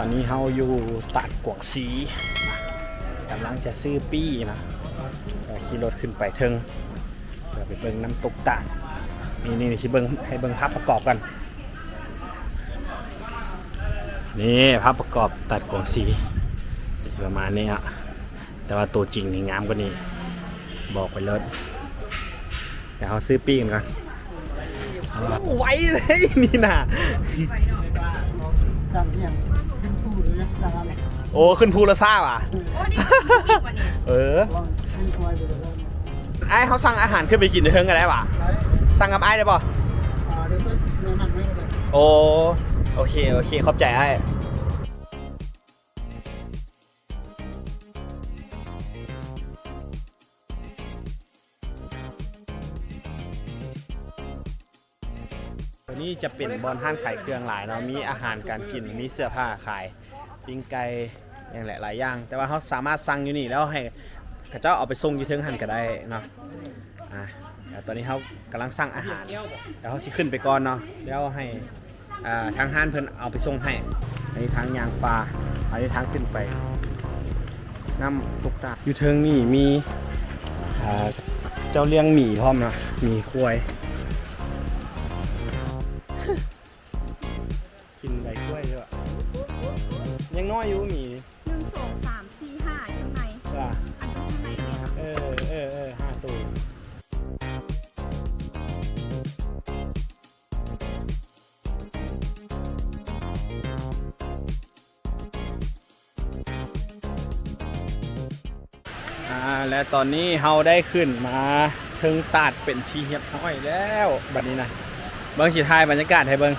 ຕອນນີ້ເຮົາຢູ່ຕາດກວາງຊີນະ ກຳລັງຈະຊື້ປີ້ນະ ກໍຂີ່ລົດຂຶ້ນໄປເທິງ ເພື່ອໄປເບິ່ງນ້ຳຕົກຕາດ. ນີ້ໆ ຊິເບິ່ງ ໃຫ້ເບິ່ງພາບປະກອບກ່ອນ. ນີ້ພາບປະກອບຕາດກວາງຊີ ປະມານນີ້ເນາະ ແຕ່ວ່າໂຕຈິງນີ້ງາມກວ່ານີ້ ບອກໄປເລີຍ. ດຽວເຮົາຊື້ປີ້ກັນກ່ອນ. ໄວເລີຍນີ້ນະ. ຈຳອີ່ຫຍັງ ຂຶ້ນພູຫຼື ໂອ້ ຂຶ້ນພູລະຊ້າຫວາ? ໂອ້ ນີ້ຂຶ້ນພູອີກຫວານີ້? ເອີ ຂຶ້ນພູໄປເລີຍ. ອ້າຍ ເຮົາສັ່ງອາຫານຂຶ້ນໄປກິນເທິງກໍໄດ້ຫວາ? ໄດ້. ສັ່ງກັບອ້າຍໄດ້ບໍ່? ອ່າ ດຽວໄປແນະນຳໃຫ້ກໍໄດ້. ໂອ້ ໂອເຄ ໂອເຄ ຂອບໃຈອ້າຍ. ຕົວນີ້ຈະເປັນບ່ອນຮ້ານຂາຍເຄື່ອງຫຼາຍເນາະ ມີອາຫານການກິນ ມີເສື້ອຜ້າຂາຍ ປີ້ງໄກ່ ຫຍັງແຫຼະ ຫຼາຍຢ່າງ. ແຕ່ວ່າເຮົາສາມາດສັ່ງຢູ່ນີ້ ແລ້ວໃຫ້ເຂົາເຈົ້າເອົາໄປສົ່ງຢູ່ເທິງຫັ້ນກໍໄດ້ເນາະ. ອ່າ ແລ້ວຕອນນີ້ເຮົາກຳລັງສັ່ງອາຫານ ແລ້ວເຮົາຊິຂຶ້ນໄປກ່ອນເນາະ ແລ້ວໃຫ້ ອ່າ ທາງຮ້ານເພິ່ນເອົາໄປສົ່ງໃຫ້. ອັນນີ້ທາງຍ່າງປ່າ ອັນນີ້ທາງຂຶ້ນໄປນ້ຳຕົກຕາດ. ຢູ່ເທິງນີ້ມີ ອ່າ ເຈົ້າລ້ຽງໝີພ້ອມນະ ໝີຄວາຍ ກິນໃບກ້ວຍດ້ວຍ. ຍັງນ້ອຍຢູ່ໝີ. ໜຶ່ງ ສອງ ສາມ ສີ່ ຫ້າ ຢູ່ຂ້າງໃນ. ວ່າ ອັນຢູ່ຂ້າງໃນແມ່ນບໍ່? ເອີ ເອີ ເອີ ຫ້າໂຕ. ອ່າ ແລະ ຕອນນີ້ເຮົາໄດ້ຂຶ້ນມາເທິງຕາດເປັນທີ່ຮຽບຮ້ອຍແລ້ວ. ບັດນີ້ນະ ເບິ່ງ ຊິຖ່າຍບັນຍາກາດໃຫ້ເບິ່ງ.